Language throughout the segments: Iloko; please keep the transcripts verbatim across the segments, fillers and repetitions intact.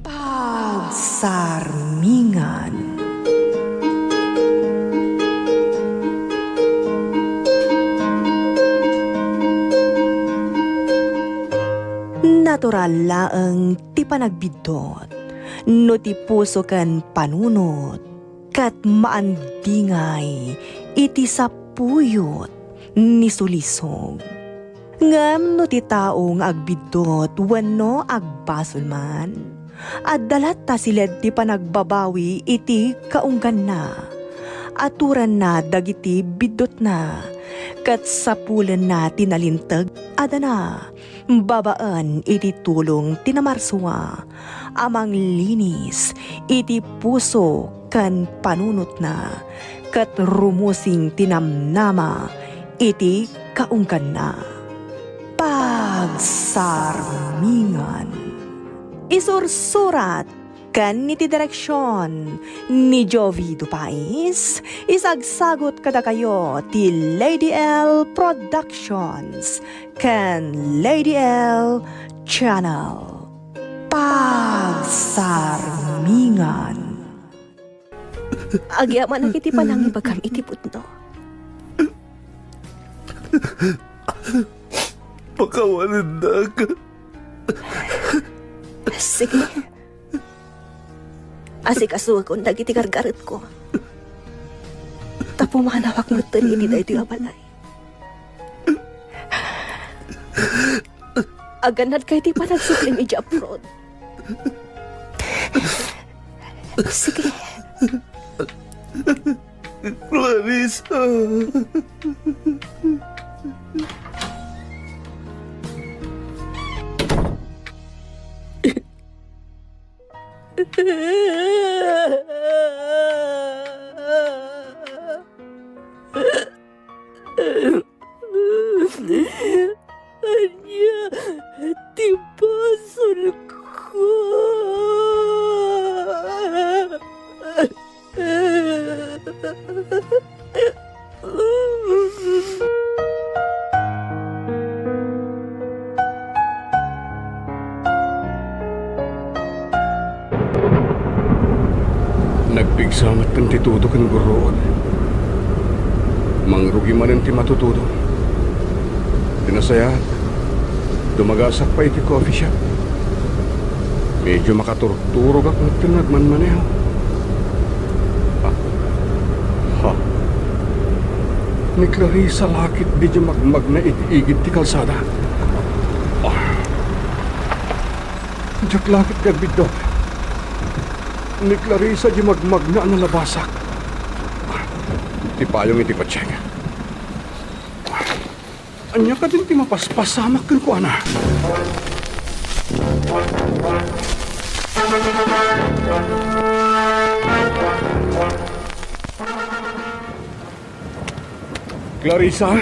Pagsarmingan. Natural laeng ti panagbiddut no ti puso ken panunot ket maandingay iti sapuyot ni sulisog. Ngem no ti tao nga agbiddut wenno agbasol man, adda latta siled ti panagbabawi iti kaungganna. Aturanna dagiti biddutna, ket sapulenna ti nalinteg a dana babaen iti tulong ti namarsua a manglinis iti puso ken panunotna, ket rumusing ti namnama iti kaungganna. Pagsarmingan. Isursurat ken iti direksion ni Jovi Dupais, isagsagut kadakayo ti Lady L Productions ken Lady L Channel. Pagsarmingan. Agyamanak iti panangibagam iti pudno. Pakawanennak. Sige. Asikasuakon dagiti gargaretko. Ta pumanawak metten iti daytoy a balay. Agannadka iti panagsuklim idiay abroad. Sige. Clarissa. Ania ti basolko? Nagpigsa met ti tudo ken gurruod. Mangrugi manen ti matutudo. Ti nasayaat, dumagasak pay iti coffee shop. Medio makaturturogak metten nga agmanmaneho. Ah. Ha. Ni Clarissa la ketdi diay magmagna iti igid ti kalsada. Ah. Diak la ketdi agbiddut. Ni Clarissa diay magmagna a nalabasak. Ah. Ti payong iti kotsek. Ania kadin ti mapaspasamak kenkuana? Clarissa?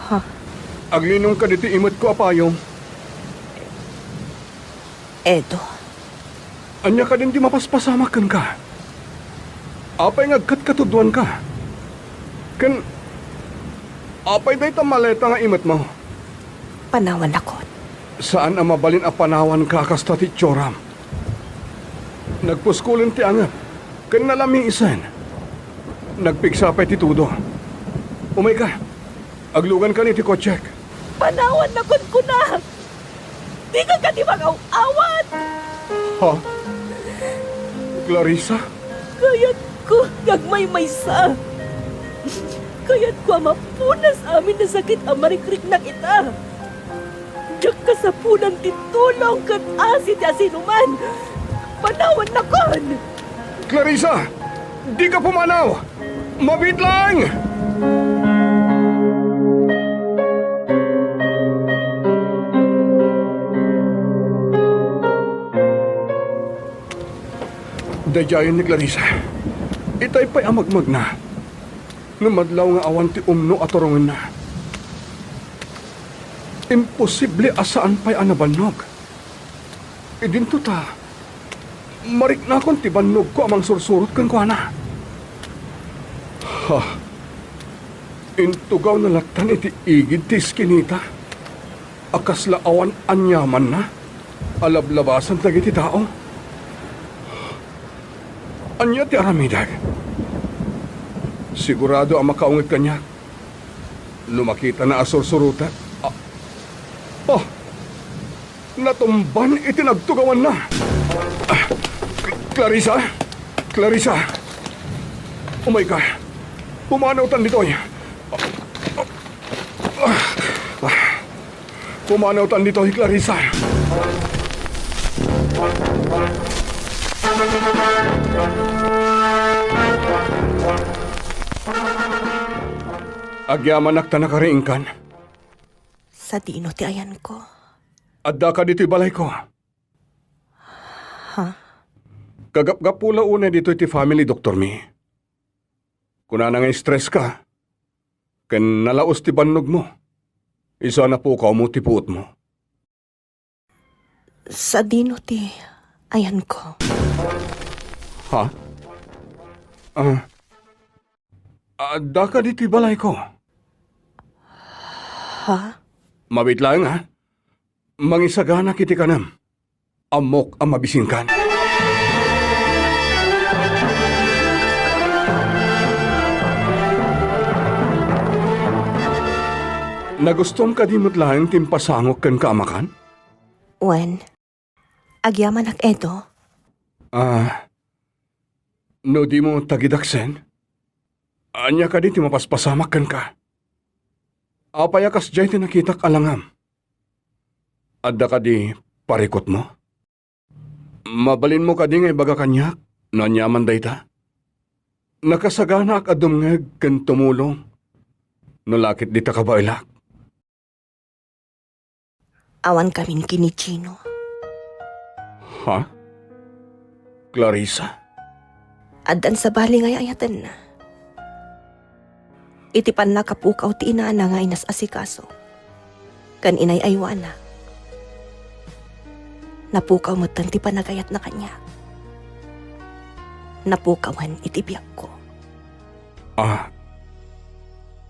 Ha? Aglinongka ditoy imetko a payong. Edo. Ania kadin ti mapaspasamak kenka? Apay nga agkatkatudoanka? Ken apay dayta maleta nga imetmo? Panawannakon. Saan a mabalin a panawanka a kasta ti itsuram. Nagpuskolen ti angep ken nalamiisen. Nagpigsa pay ti tudo. Umayka. Aglugankan iti kotsek. Panawannakon kunak! Dika kadi mag-aw-awat! Ha? Clarissa? Kayatko nga agmaymaysa. Kayatko a mapunas amin a sakit a marikriknak ita. Diak kasapulan ti tulong ket asi ti asinoman. Panawannakon! Clarissa! Dika pumanaw! Mabiit laeng! Daydiayen ni Clarissa. Itay pay a magmagna. Ngem adlaw nga awan ti umno a turongenna. Imposible a saan pay a nabannog. Idinto ta, mariknakon ti bannogko a mangsursurot kenkuana. Ha, Intugawna lattan iti igid ti iskinita a kasla awan aniamanna a lablabasan dagiti tao. Ania ti aramidek? Sigurado a makaunget kaniak no makitana a sursurotek. Ah, ah, natumban iti nagtugawanna. Ah, Clarissa? Clarissa? Umayka. Pumanawtan ditoy. Pumanawtan ditoy, Clarissa. Agyamanak ta nakariingkan. Sadino ti ayanko? Adda ka ditoy balayko. Ha? Kagapgapu la unay ditoy ti family doctor mi. Kunana nga stress ka, ken nalaus ti bannogmo. Isu a napukawmo ti puotmo. Sadino ti ayanko? Ha? Ah, adda ka ditoy balayko? Ha? Mabiit laeng, ha? Mangisaganak iti kanem. Ammok a mabisinkan. Nagustuam kadi met laeng ti impasangok kenka a makan? Wen, agyamanak, Edo. Ah, no dimo tagidaksen, ania kadi ti mapaspasamak kenka? Apay a kasdiay ti nakitak a langam? Adda kadi parikutmo? Mabalinmo kadi nga ibaga kaniak no aniaman dayta? Nakasaganaak a dumngeg ken tumulong no la ket dita kabaelak. Awan kamin ken ni Gino. Ha? Clarissa? Addan sabali nga ay-ayatenna. Iti pannakapukaw ti inana nga inas-asikaso ken inay-aywana, napukaw metten ti panagayatna kaniak. Napukawan iti biagko. Ah,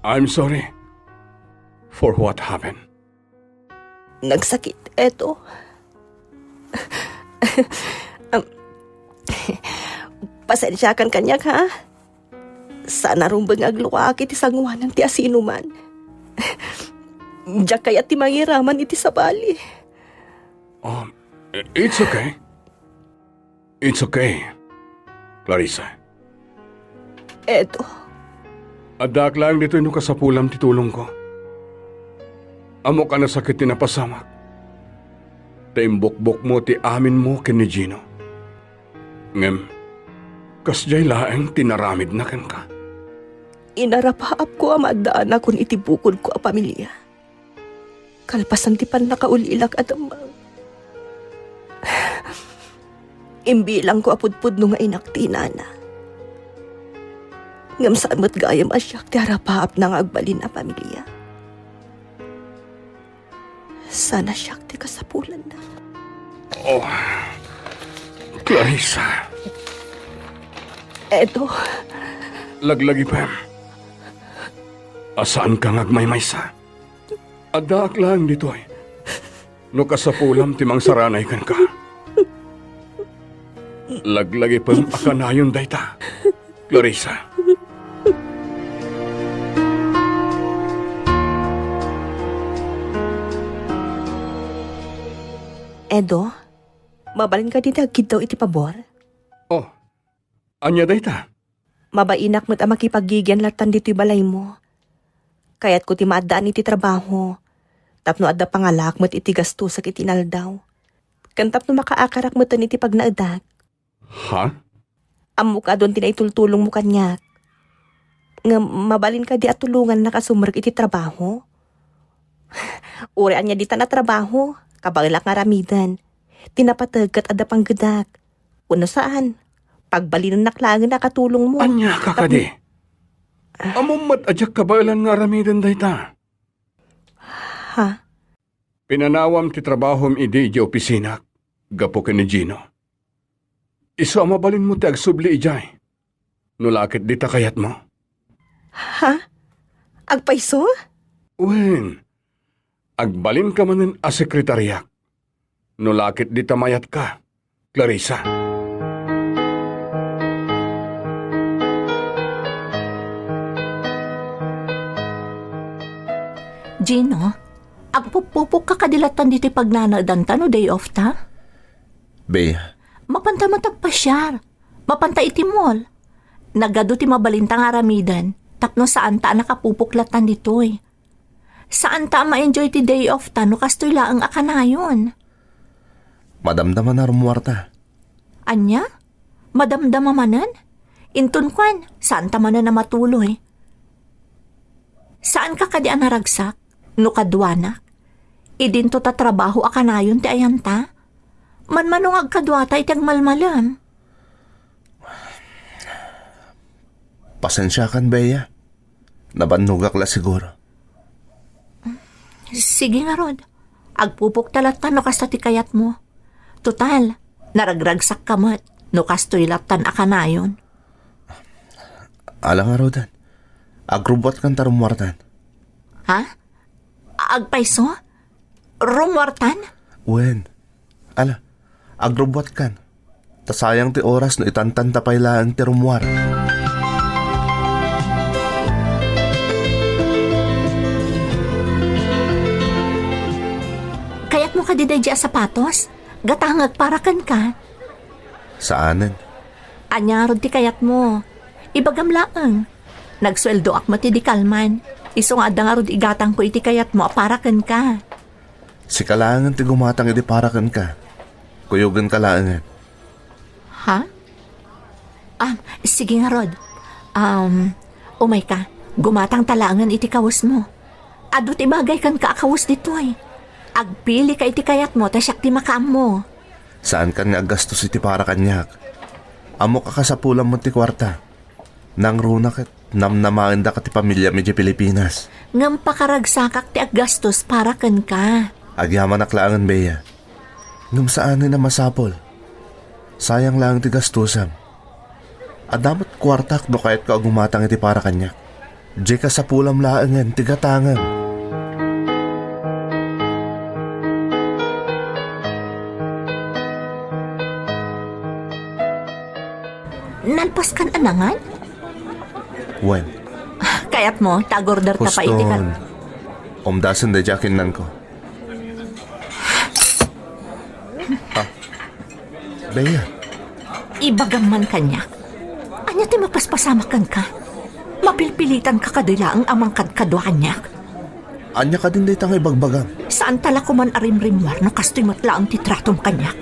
I'm sorry for what happened. Nagsakit, Edo. Am, pasensiakan kaniak, ha? Saan a rumbeng nga agluaak iti sanguanan ti asinoman. Diak kayat ti mangiraman iti sabali. Um, it's okay. It's okay, Clarissa. Edo. Addaak laeng ditoy no kasapulam ti tulongko. Ammok a nasakit ti napasamak. Ta imbukbokmo ti aminmo ken ni Gino. Ngem, kasdiay laeng ti naramidna kenka. Inarapaapko a maaddaanakon iti bukodko a pamilia. Kalpasan ti pannakaulilak a damag, imbilangko a pudpudno nga inak ti inana. Ngem saan met gayam a siak ti arapaapna nga agbalin a pamilia. Saan a siak ti kasapulanna. Oh, Clarissa. Edo. Laglagipem a saanka nga agmaymaysa. Addaak laeng ditoy no kasapulam ti mangsaranay kenka. Laglagipem a kanayon dayta, Clarissa. Edo, mabalin kadi ti agkiddaw iti pabor? Oh, ania dayta? Mabainak met a makipaggigian lattan ditoy balaymo. Kayatko ti maaddaan iti trabaho, tapno adda pangalaak met iti gastusak iti inaldaw, ken tapno makaakarak metten iti pagnaedak. Ha? Ammok a adun ti naitultulongmo kaniak. Ngem mabalin kadi a tulongannak a sumrek iti trabaho? Uray ania ditan a trabaho, kabaelak nga aramiden. Ti napateg ket adda panggedak. Wenno saan, pagbalinennak laengen a katulongmo. Ania ka kadi? Ammom met a diak kabaelan nga aramiden dayta. Ha? Pinanawam ti trabahom idi idiay opisinak gapu ken ni Gino. Isu a mabalinmo ti agsubli idiay, no la ket dita kayatmo. Ha? Agpayso? Wen, agbalinka manen a sekretariak. No la ket dita mayatka, Clarissa. Gino, agpupupokka kadi lattan ditoy pagnanaedanta no day off ta? Bea. Mapanta met agpasiar. Mapanta iti mall. Nagadu ti mabalinta nga aramiden tapno saanta a nakapupok lattan ditoy. Saanta a ma-enjoy ti day off ta no kastoy laeng a kanayon. Madamdama a rummuarta. Ania? Madamdama manen? Inton kuan, saanta manen a matuloy. Saanka kadi a naragsak no kaduanak? Idinto ta trabaho a kanayon ti ayanta? Manmano nga agkaduata iti agmalmalem? Pasensiakan, Bea. Nabannogak la siguro. Sige ngarud. Agpupokta lattan no kasta ti kayatmo. Total, naragragsakka met no kastoy lattan a kanayon. Ala ngaruden. Agrubbuatkan ta rummuartan. Ha? Agpayso? Rummuartan? Wen. Ala, agrubbuatkan. Ta sayang ti oras no itantanta pay laeng ti rummuar. Kayatmo kadi daydi a sapatos? Gatangek para kenka. Saanen. Ania ngarud ti kayatmo? Ibagam laeng. Nagsueldoak met idi kalman. Isu nga adda ngarud igatangko iti kayatmo a para kenka. Sika laengen ti gumatang idi para kenka. Kuyogenka laengen. Ha? Ah, sige ngarud. Um, umayka. Gumatangta laengen iti kawesmo. Adu ti bagay kenka a kawes ditoy. Agpilika iti kayatmo ta siak ti makaammo. Saankan nga aggastos iti para kaniak. Ammok a kasapulam met ti kuarta. Nangruna ket namnamaendaka ti pamiliam idiay Pilipinas. Ngem pakaragsakak ti aggastos para kenka. Agyamanak laengen, Bea. Ngem saanen a masapul. Sayang laeng ti gastosem. Adda met kuartak no kayatka a gumatang iti para kaniak. Diay kasapulam laengen ti gatangem. Nalpaskan a nangan? Wen. Kayatmo, ta agorder ta pay iti kal- Huston. Umdasen daydi a kinnanko. Ha? Bea. Ibagam man kaniak. Ania ti mapaspasamak kenka? Mapilpilitanka kadi laeng a mangkadkadua kaniak? Ania kadin dayta nga ibagbagam? Saanta la koman a rimrimmuar no kastoy met laeng ti tratom kaniak.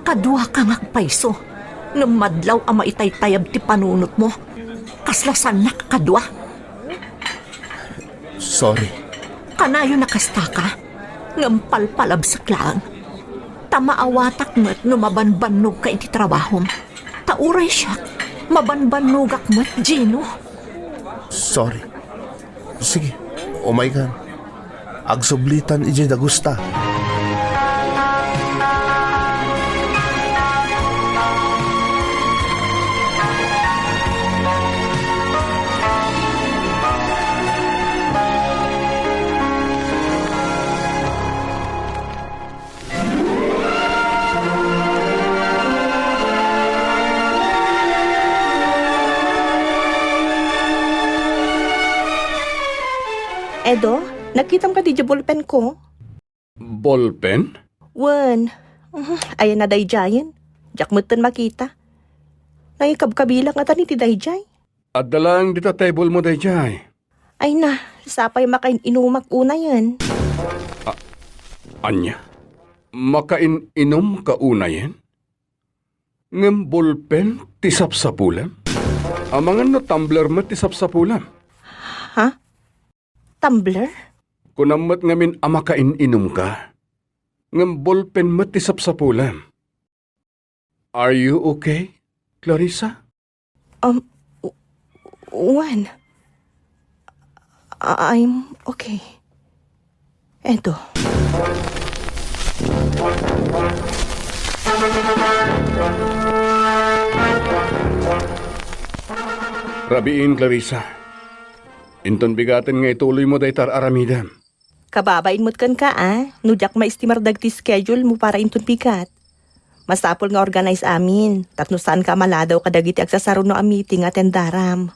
Kaduaka nga agpayso, ngem madlaw a maitaytayab ti panunotmo. Kasla saannak a kadua. Sorry. Kanayon a kastaka, ngem palpalabsek laeng. Ta maawatak met no mabanbannogka iti trabahom. Ta uray siak, mabanbannogak met, Gino. Sorry. Sige, umaykan. Agsublitan idiay dagusta. Edo, nakitam kadi diay ballpen ko? Ballpen? Wen. Mhm, ayan na daydiayen. Diak metten makita. Nangikabkabilak ngatan iti daydiay. Adda laeng dita table mo daydiay. Ay na, sapay makain-inumak unayen. A-, ania? Makain-inumka unayen? Ngem ballpen ti sapsapulem? Amangan no tumbler met ti sapsapulem? Ha? Tumbler? Kunam met ngamin a makain-inumka, ngem ballpen met ti sapsapulem. Are you okay, Clarissa? Um, w-, Juan, I-, I'm okay. Edo. Rabiin, Clarissa. Inton bigaten nga ituloymo dayta ar-aramidem. Kababain met kenka, a, no diak maestimar dagiti schedule mo para inton bigat. Masapul nga organize amin, tapno saanka a maladaw kadagiti agsasaruno a meeting nga atendaram.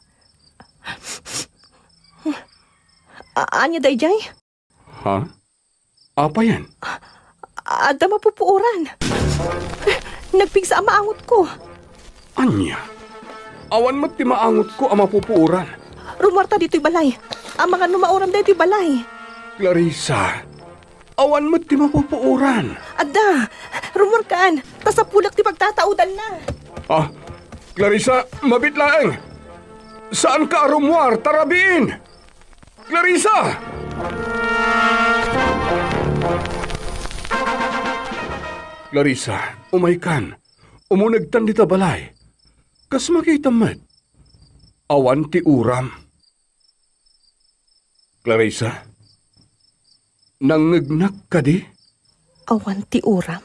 A-, ania daydiay? Ha? Apayen? Adda mapupuoran. Nagpigsa a maangotko. Ania? Awan met ti maangotko a mapupuoran. Rummuarta ditoy balay. Amangan no mauram daytoy balay. Clarissa, awan met ti mapupuoran. Adda, rummuarkan. Ta sapulek ti pagtataudanna. Ah, Clarissa, mabit laeng. Saanka a rummuar, ta rabiin. Clarissa! Clarissa, umaykan. Umunegtan dita balay. Kas makitam met, awan ti uram. Clarissa, nangngegnak kadi? Awan ti uram.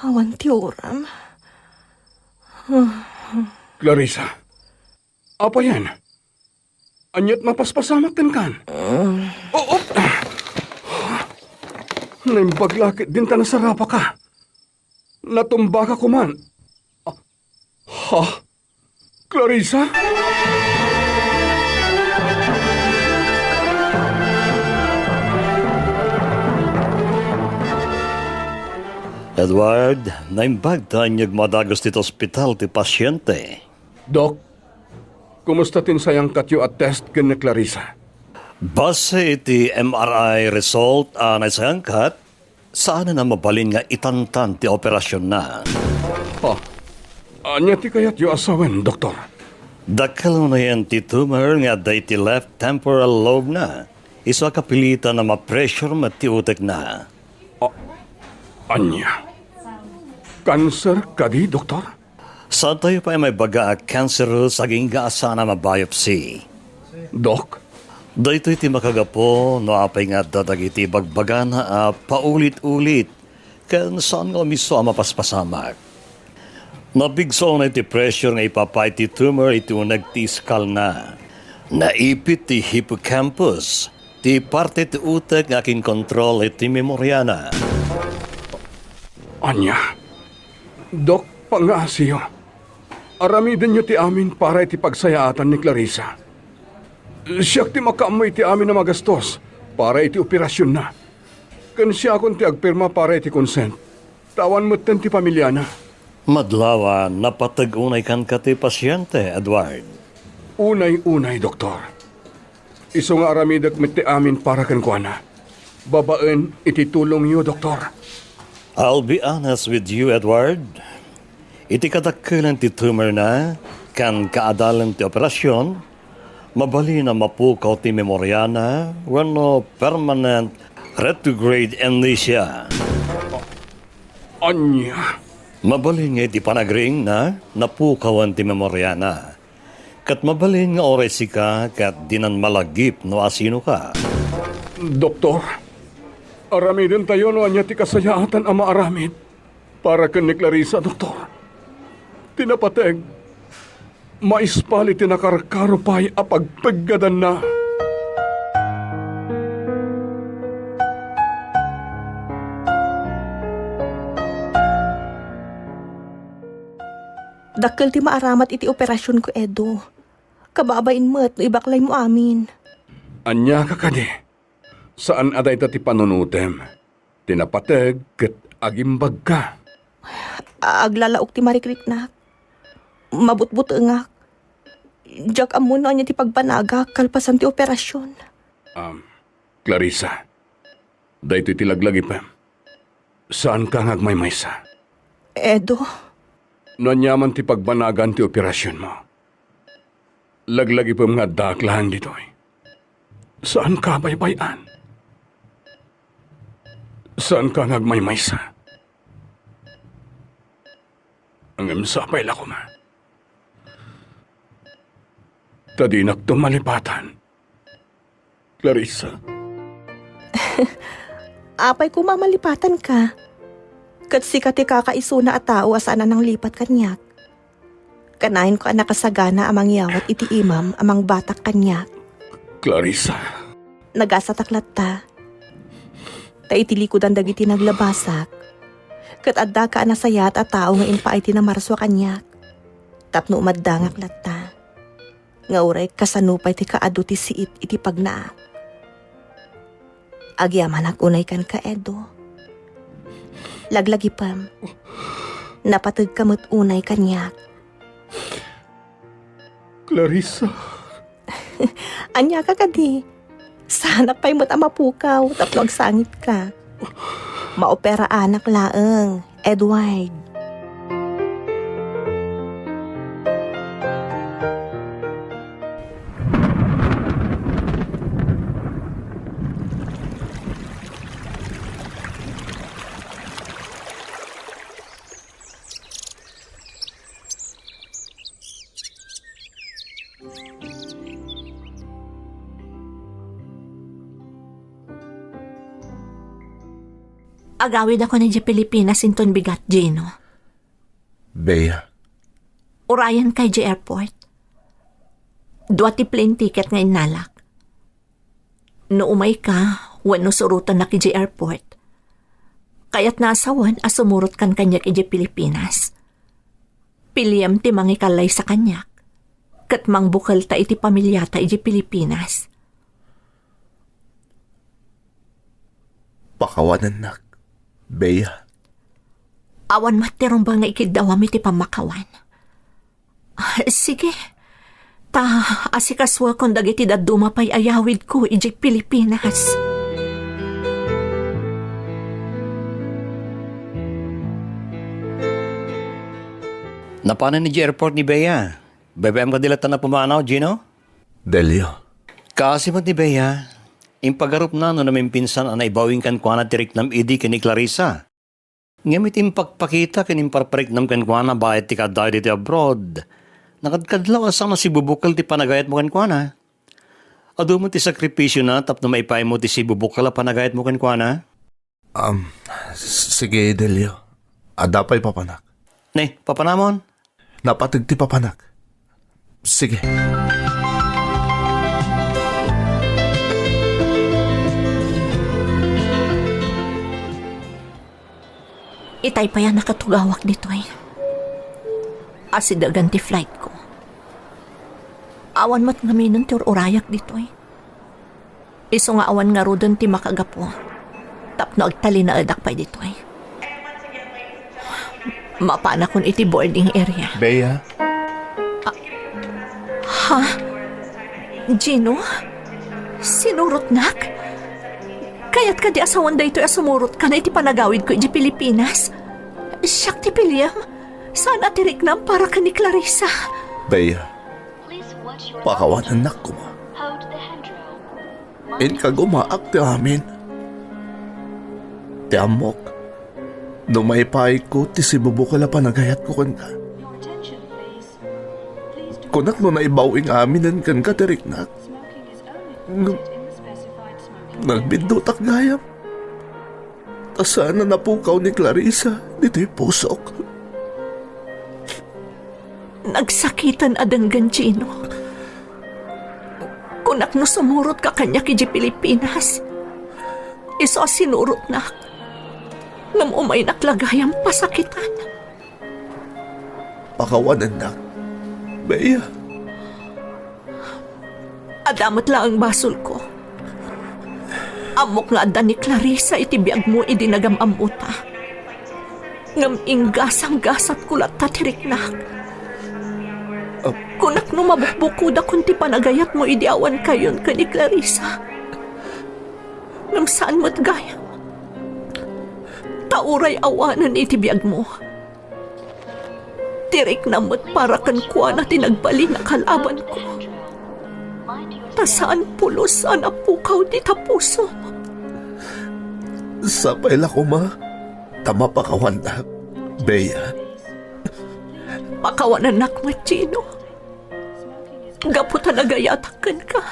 Awan ti uram. Clarissa, apayen? Ania't mapaspasamak kenkan? Mm. Oh, oh. Naimbag la ketdin ta nasarapaka. Natumbaka koman. Ah, ha? Clarissa? Edward, naimbag ta inyag madagus ti ospital ti pasiente. Doc, kumusta ti insayangkatyo a test ken ni Clarissa? Base iti M R I result a naisayangkat, saanen a mabalin nga itantan ti operasionna. Ha? Ania ti kayatyo a sawen, Doktor? Dakkel unayen ti tumor nga adda iti left temporal lobe-na. Isu a kapilitan a ma-pressure met ti utekna. A-, ania? Cancer kadi, Doktor? Saantayo pay maibaga a cancerous agingga a saan a ma-biopsy. Dok? Daytoy ti makagapu no apay nga adda dagiti ibagbagana a paulit-ulit ken saan nga umiso a mapaspasamak. Napigsa unay ti pressure nga ipapay ti tumor iti uneg ti iskalna. Naipit ti hippocampus, ti parte ti utek nga akinkontrol iti memoriana. Ania? Dok, pangngaasiyo. Aramidenyo ti amin para iti pagsayaatan ni Clarissa. Siak ti makaammo iti amin a magastos para iti operasionna. Ken siakon ti agpirma para iti consent. Ta awan metten ti pamiliana. Madlaw a napateg unay kenka ti pasiente, Edward. Unay-unay, Doktor. Isu nga aramidek met ti amin para kenkuana. Babaen iti tulongyo, Doktor. I'll be honest with you, Edward. Iti kadakkelen ti tumorna, ken kaadalen ti operasion, mabalin a mapukaw ti memoriana wenno permanent retrograde amnesia. Ania? Mabalin nga iti panagriingna, napukawan ti memoriana. Ket mabalin nga uray sika ket dinan malagip no asinoka. Doktor, aramidentayo no ania ti kasayaatan a maaramid para ken ni Clarissa, Doktor. Ti napateg, maispal iti nakarkaro pay a pagpeggadanna. Dakkel ti maaramat iti operasionko, Edo. Kababain met no ibaklaymo amin. Ania ka kadi? Saan a dayta ti panunotem. Ti napateg ket agimbagka. Aglalaok ti marikriknak. Mabutbutengak. Diak ammo no ania ti pagbanagak kalpasan ti operasion. Um, Clarissa, daytoy ti laglagipem. Saanka nga agmaymaysa. Edo? No aniaman ti pagbanagan ti operasionmo, laglagipem nga addaak laeng ditoy. Saanka a baybay-an. Saanka nga agmaymaysa. Ngem sapay la koma ta dinakto malipatan. Clarissa. Apay koma a malipatanka? Ket sika ti kakaisuna a tao a saan a nanglipat kaniak. Kanayon ko a nakasagana a mangyawat iti imam a mangbatak kaniak. Clarissa. Nagasatak latta. Ta iti likudan dagiti naglabasak, ket addaka a nasayaat a tao nga impaay ti namarsua kaniak. Tapno umaddangak latta, nga uray kasano pay ti kaadu ti siit iti pagnaak. Agyamanak unay kenka, Edo. Laglagipem, napategka met unay kaniak. Clarissa. Ania ka kadi? Saanak pay met a mapukaw tapno agsangitka. Maoperaanak laeng, Edward. Agawidakon idiay Pilipinas inton bigat, Gino. Bea. Urayanka idiay airport. Dua ti plane ticket nga innalak. No umayka wenno surotennak idiay airport, kayatna a sawen a sumurotkan kaniak idiay Pilipinas. Piliem ti mangikallaysa kaniak, ket mangbukelta iti pamiliata idiay Pilipinas. Pakawanennak, Bea. Awan met ti rumbeng nga ikiddawam iti pammakawan. Ah, sige. Ta, asikasuakon dagiti dadduma pay a yawidko idiay Pilipinas. Napanen idiay airport ni Bea. Baybay-am kadi latta a pumanaw, Gino? Delio. Kaasi met ni Bea, impagarupna no namimpinsan a naibawing kenkuana ti riknam idi ken ni Clarissa. Ngem iti impakpakita ken imparpariknam kenkuana bayat ti kaadda ditoy abroad, nakadkadlaw a saan a sibubukel ti panagayatmo kenkuana. Adu met ti sakripisiona tapno maipaymo ti sibubukel a panagayatmo kenkuana. Um, s-, sige, Delio. Adda pay papanak. Ne, papanamon? Napateg ti papanak. Sige. Itay pay a nakatugawak ditoy. Asidegen ti flightko. Awan met ngaminen ti ur-urayak ditoy. Isu nga awan ngaruden ti makagapu tapno agtalinaedak pay ditoy. Mapanakon iti boarding area. Bea? Ah, ha? Gino? Sinurotnak? Kayat kadi a sawen daytoy a sumurotkan iti panagawidko idiay Pilipinas? Siak ti piliem. Saan a ti riknam para ken ni Clarissa. Bea, pakawanennak koma. Inka gumaak ti amin. Ti ammok, no maipayko ti sibubukel a panagayatko kenka. Kunak no naibawing aminen kenka ti riknak. Ngem nagbiddutak gayam. Ta saan a napukaw ni Clarissa ditoy pusok. Nagsakiten a denggen, Gino. Kunak no sumurotka kaniak idiay Pilipinas. Isu a sinurotnak. Ngem umaynak la gayam pasakitan. Pakawanennak, Bea. Adda met laeng basolko. Ammok nga adda ni Clarissa iti biagmo idi nagam-ammota. Ngem inggasanggasatko latta ti riknak. Ap- Kunak no mabukbukodakon ti panagayatmo idi awankayon ken ni Clarissa. Ngem saan met gayam. Ta uray awanen iti biagmo. Ti riknam met para kenkuana ti nagbalin a kalabanko. Ta saan pulos a napukaw dita pusom. Sapay la koma ta mapakawannak, Bea. Pakawanennak met, Gino. Gapu ta nagayatak kenka.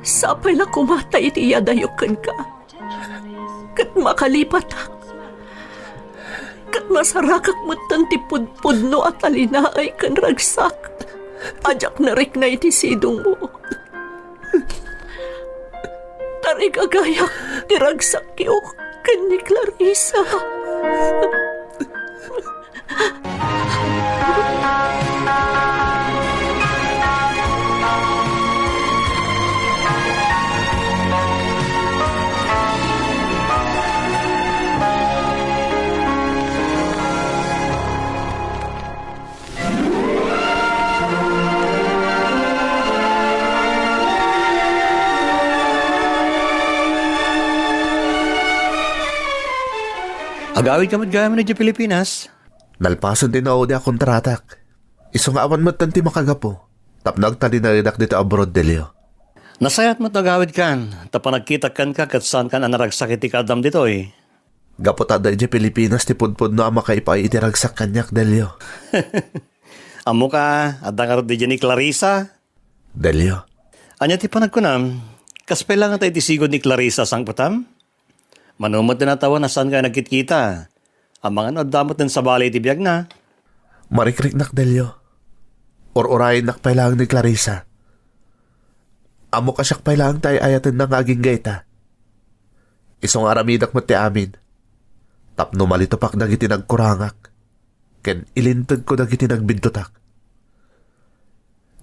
Sapay la koma ta iti iyadayok kenka ket makalipatak, ket Masarakak metten ti pudpudno a talinaay ken ragsak a diak narikna iti sidongmo. Tarigagayak ti ragsakyo ken ni Clarissa. Agawidka met gayam idiay Pilipinas? Nalpasen ti naudi a kontratak. Isu nga awan metten ti makagapu tapno agtalinaedak ditoy abroad, Delio. Nasayaat met no agawidkan, ta panagkitak kenka ket saankan a naragsak iti kaaddam ditoy. Gapu ta adda idiay Pilipinas ti pudpudno a makaipaay iti ragsak kaniak, Delio. Ammoka, adda ngarud idiay ni Clarissa? Delio. Ania ti panagkunam? Kas pay laeng ta iti sigud ni Clarissa sangpetam? Mano met ti natawen a saankayo nagkitkita? Amangan no adda met ti sabali iti biagna. Marikriknak, Delio. Ur-urayennak pay laeng ni Clarissa. Ammok a siak pay laeng ti ay-ayatenna nga agingga ita. Isu nga aramidek met ti amin. Tapno malitupak dagiti nagkurangak, ken ilintegko dagiti nagbiddutak.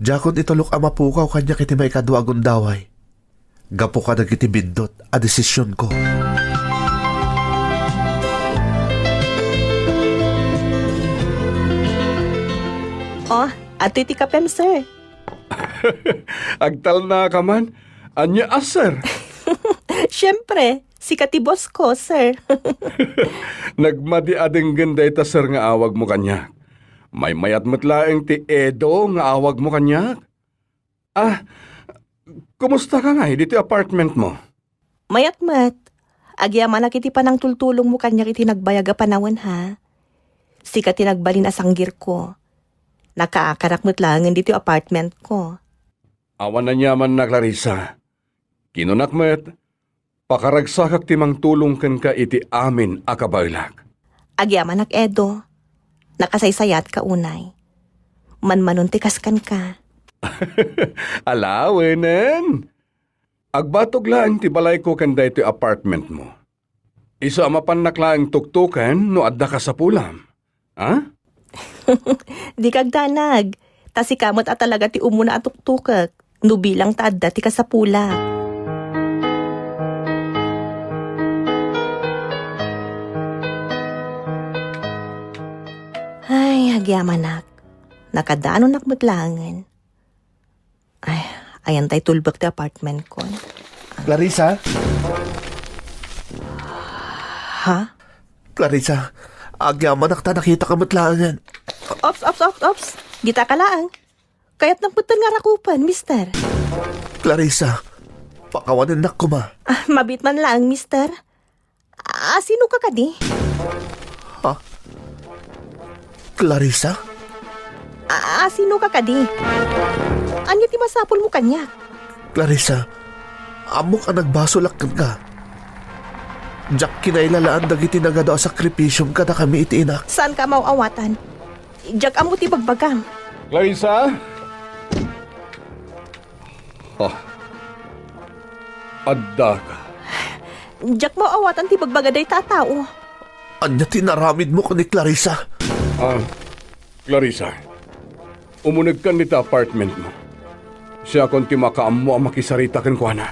Diakon itulok a mapukaw kaniak iti maikadua a gundaway, gapu kadagiti biddut a desisionko. Oh, adtoy ti kapem, sir. Agtalnaka man? Ania a sir? Siempre, sika ti boss ko, sir. Nagmadi a denggen dayta sir nga awagmo kaniak. Maymayat met laeng ti Edo nga awagmo kaniak. Ah, kumusta ka ngay ditoy apartment mo? Mayat met. Agyamanak iti panangtultulongmo kaniak iti nagbayag a panawen, ha? Sika ti nagbalin a sanggirko. Nakaakanak met laengen ditoy apartment ko. Awan aniamanna, Clarissa. Kinunak met, pakaragsakak ti mangtulong kenka iti amin a kabaelak. Agyamanak, Edo. Nakasaysayaatka unay. Manmanon ti kas kenka. Ala, wenen. Agbatog laeng ti balayko ken daytoy apartment mo. Isu a mapannak laeng tuktoken no adda kasapulam. Ha? Dika agdanag. Ta sika met a talaga ti umuna a tuktokek no bilang ta adda ti kasapulak. Ay, agyamanak. Nakadaanonak met laengen. Ay, ayan tay tulbek ti apartment ko. Clarissa? Ha? Clarissa, agyamanak ta nakitaka met laengen. Ops, ops, ops, ops. Dita ka laeng. Kayatnak metten nga rakupen, mister. Clarissa, pakawanennak koma. Ah, mabiit man laeng, mister. A, sino ka kadi? Ha? Clarissa? A, sino ka kadi? Ania ti masapulmo kaniak? Clarissa, ammok a nagbasolak kenka. Diak kinailalaan dagiti nagadu a sakripisiom kadakami iti inak. Saanka a maaw-awatan. Diak ammo ti bagbagam. Clarissa? Ah. Addaka. Diak maaw-awatan ti bagbaga dayta a tao. Ania ti inaramidmo ken ni Clarissa? Ah, Clarissa, umunegkan dita apartment mo. Siakon ti makaammo a makisarita kenkuana.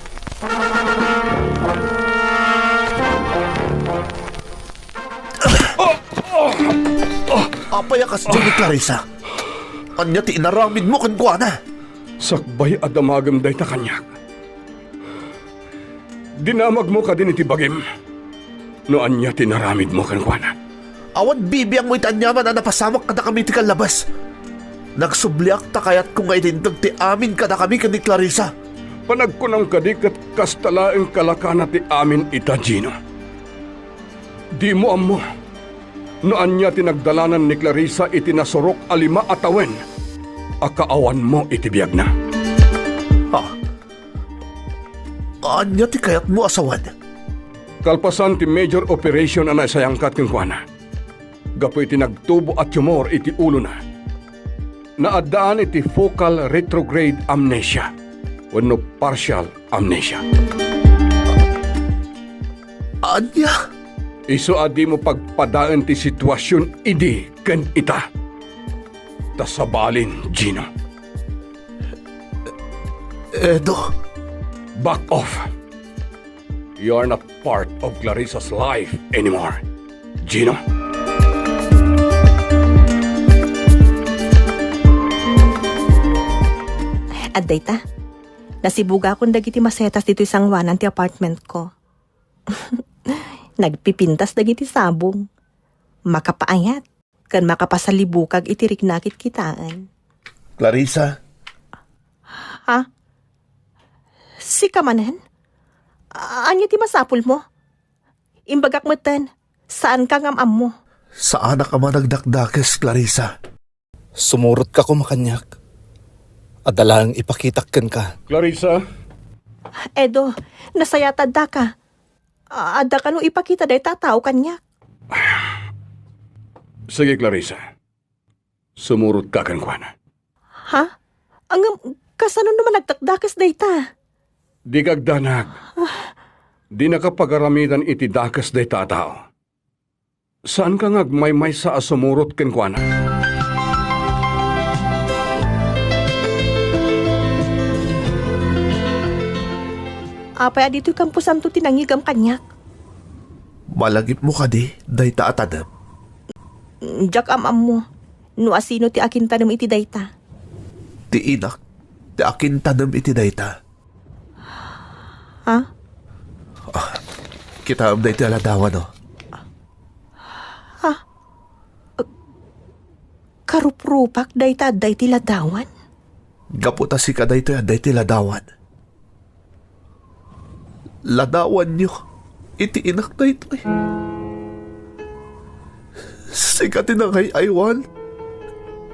Apay a kasdiay ni Clarissa? Ania ti inaramidmo kenkuana? Sakbay a damagem dayta kaniak. Dinamagmo kadin iti bagim no ania ti inaramidmo kenkuana. Awan bibiangmo iti aniaman a napasamak kadakami iti kallabas. Nagsubliak ta kayatko nga ilinteg ti amin kadakami ken ni Clarissa. Panagkunam kadi ket kasta laeng kalakana ti amin ita, Gino. Dimo ammo no ania ti nagdalanan ni Clarissa iti nasurok a lima a tawen a kaawanmo iti biagna. Ha? Ania ti kayatmo a sawen? Kalpasan ti major operation a naisayangkat kenkuana, gapu iti nagtubo a tumor iti ulona. Naaddaan iti focal retrograde amnesia wenno partial amnesia. Ania? Isu a dimo pagpadaen ti situasion idi ken ita. Ta sabalin, Gino. Edo. Back off. You are not part of Clarissa's life anymore, Gino. Adda ita. Nasibugakon dagiti masetas ditoy sangoanan ti apartmentko. Nagpipintas dagiti sabong. Makapaayat ken makapasalibukag iti riknakit kitaen. Clarissa? Ha? Sika manen? Ania ti masapulmo? Imbagak metten, saanka nga am-ammo. Saanak a managdakdakes, Clarissa. Sumurotka koma kaniak. Adda laeng ipakitak kenka. Clarissa? Edo, nasayat ta addaka. A-, adda kano ipakita dayta a tao kaniak? Sige, Clarissa. Sumurotka kenkuana. Ha? Ngem, kasano no managdakdakes dayta? Dika agdanag. Dinaka pagaramidan iti dakes dayta a tao. Saanka nga agmaymaysa a sumurot kenkuana? Apay a ditoy kamposanto ti nangigam kaniak? Malagipmo kadi dayta a tanem? Diak am-ammo no asino ti akintanem iti dayta. Ti inak ti akintanem iti dayta. Ha? Ah, kitaem daytoy a ladawan, no? Ha? Karuprupak dayta adda iti ladawan? Gapu ta sika daytoy adda iti ladawan. Ladawanyo iti inak daytoy. Sika ti nangay-aywan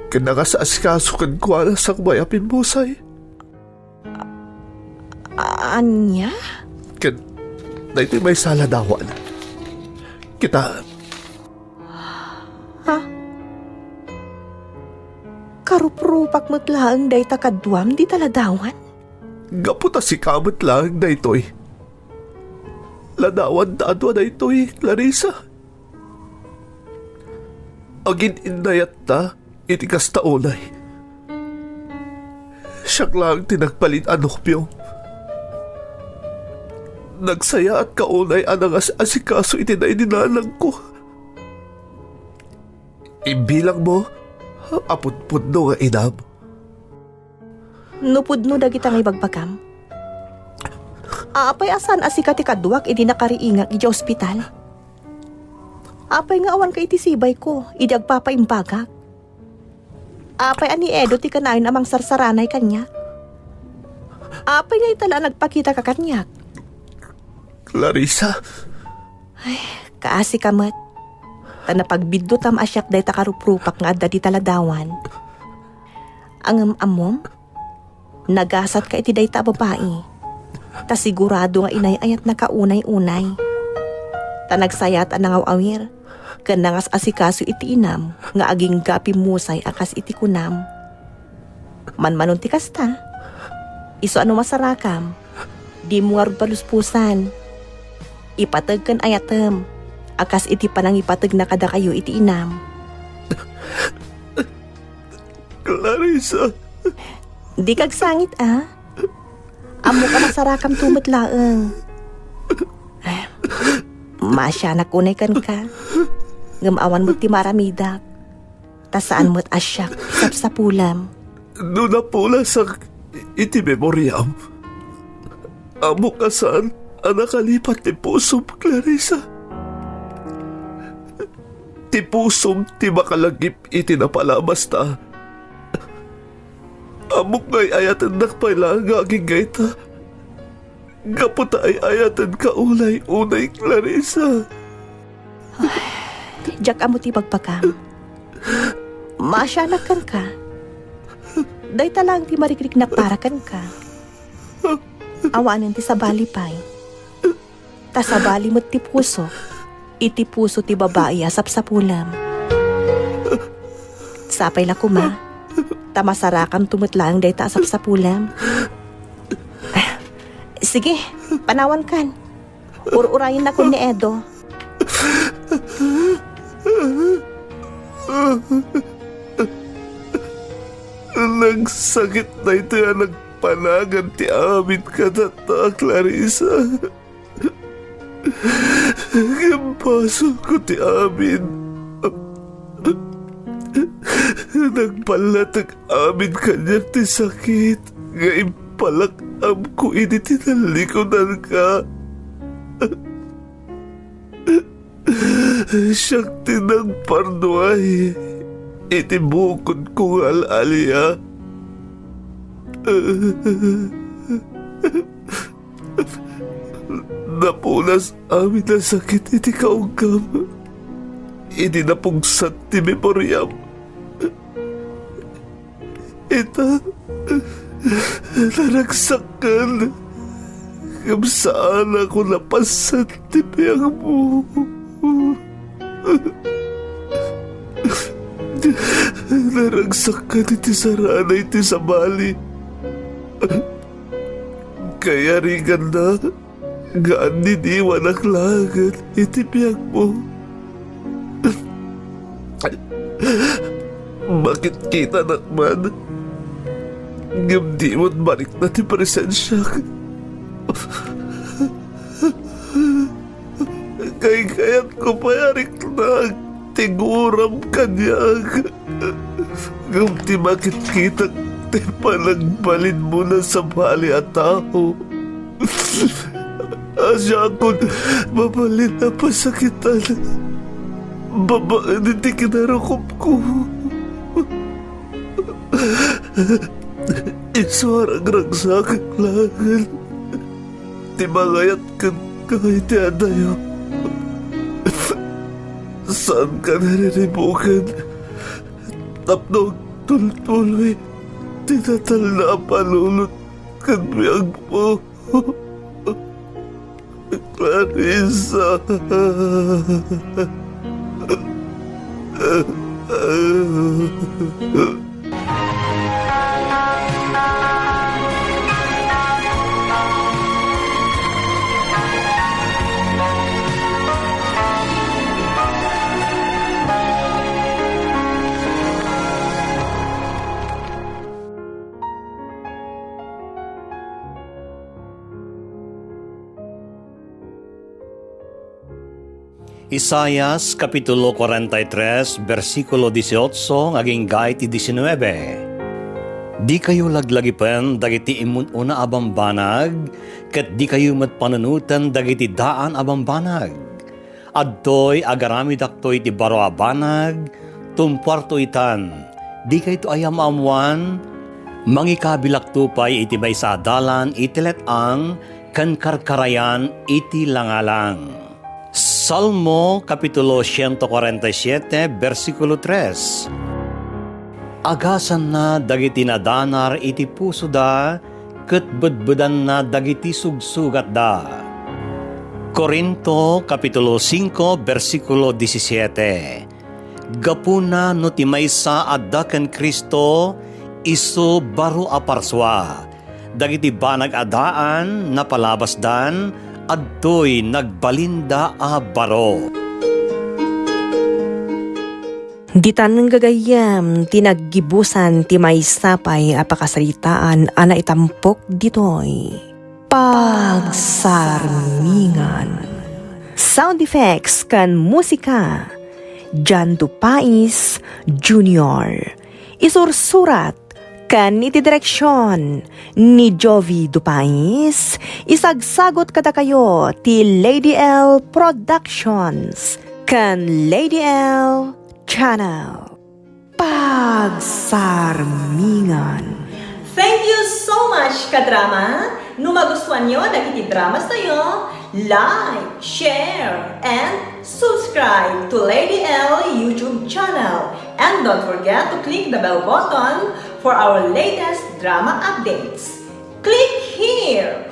ken nangas-asikaso kenkuana sakbay a pimmusay. A-, ania? Ken daytoy maysa a ladawan. Kita. Ha? Karuprupak met laeng dayta kaduam dita ladawan? Gapu ta sika met laeng daytoy. Ladawan ta a dua daytoy, Clarissa. Agin-innayatta iti kasta unay. Siak laeng ti nagbalin a nobiom. Nagsayaatka unay a nangas-asikaso iti naidinanangko. Imbilangmo a pudpudno nga inam. No pudno dagita nga ibagbagam, apay a saan a sika ti kaduak idi nakariingak idiay ospital? Apay nga awanka iti sibayko idi agpapaimbagak? Apay a ni Edo ti kanayon a mangsarsaranay kaniak? Apay nga ita la a nagpakitaka kaniak? Clarissa. Ay, kaasika met. Ta napagbiddutam a siak dayta karuprupak nga adda dita ladawan. Ngem ammom, nagasatka iti dayta a babai. Ta sigurado nga inay-ayatnaka unay-unay. Ta nagsayaat a nangaw-awir ken nangas-asikaso iti inam nga agingga a pimmusay a kas iti kunam. Manmanon ti kasta, isu a no masarakam, dimo ngarud palusposan. Ipateg ken ayatem a kas iti panangipategna kadakayo iti inam. Clarissa. Dika agsangit, a? Ammok a masarakamto met laeng. Maasianak unay kenka. Ngem awan met ti maaramidak. Ta saan met a siak ti sapsapulem. No napulasak iti memoriam, ammok a saan a nakalipat ti pusom, Clarissa. Ti pusom ti makalagip iti napalabasta. Ammok nga ay-ayatennak pay laeng nga agingga ita. Gapu ta ay-ayatenka unay-unay, Clarissa. Diak ammo ti ibagbagam. Maasianak kenka. Dayta laeng ti marikriknak para kenka. Awanen ti sabali pay. Ta sabali met ti puso iti puso ti babai a sapsapulem. Sapay la koma, ta masarakanto met laeng dayta a sapsapulam. Sige, panawankan. Ur-urayennakon ni Edo. Nagsakit daytoy a nagpanagan ti amin kadata, Clarissa. Ngem basolko ti amin. Nagpallatek amin kaniak ti sakit nga impalak-amko idi tinallikonanka. Siak ti nagparnuay iti bukodko nga al-alia. Napunas amin a sakit iti kaugam idi napugsat ti memoriam. Ita, naragsakken, ngem saanakon a paset ti biangmo. Naragsakken iti saranay ti sabali. Kayariganna nga annidiwanak laengen iti biangmo. Makitkitanak man, ngem dimon marikna ti presensiak. Kaykayatko pay a riknak ti guram kaniak. Ngem ti makitkitak ti panagbalinmo a sabali a tao, siakon mabalin a pasakitan babaen iti kinarukopko. Isu a ragragsak laeng ti mangayat kenka iti adayo. Saanka a riribuken tapno agtultuloy ti natalna a panunot ken biagmo, Clarissa. Isaias, kapitulo kuarenta y tres, bersikulo dieciocho nga agingga iti diecinuebe. Dikayo laglagipen dagiti immun-una a bambanag, ket dikayo met panunoten dagiti daan a bambanag. Adtoy agaramidakto iti baro a banag, tumpuarto itan, dikayto aya maammoan, mangikabilakto pay iti maysa a dalan iti let-ang ken karkarayan iti langalang. Salmo, kapitulo siento kuarenta y siete, bersikulo tres. Agasanna dagiti nadanar iti pusoda, ket bedbedanna dagiti sugsugatda. Corinto, kapitulo singko, bersikulo disisiete. Gapuna no ti maysa adda ken Cristo, isu baro a parsua. Dagiti banag a daan napalabasdan, adtoy nagbalinda a baro. Ditan gagayyem ti naggibusan ti maysa pay a pakasaritaan a naitampok ditoy. Pagsarmingan. Sound effects ken musika, Jan Dupais Junior. Isursurat ken iti direksion ni Jovi Dupais, isagsagut kadakayo ti Lady L Productions ken Lady L Channel. Pagsarmingan. Thank you so much, kadrama! No magustuanyo dagiti dramas tayo, like, share, and subscribe to Lady L YouTube channel. And don't forget to click the bell button for our latest drama updates. Click here!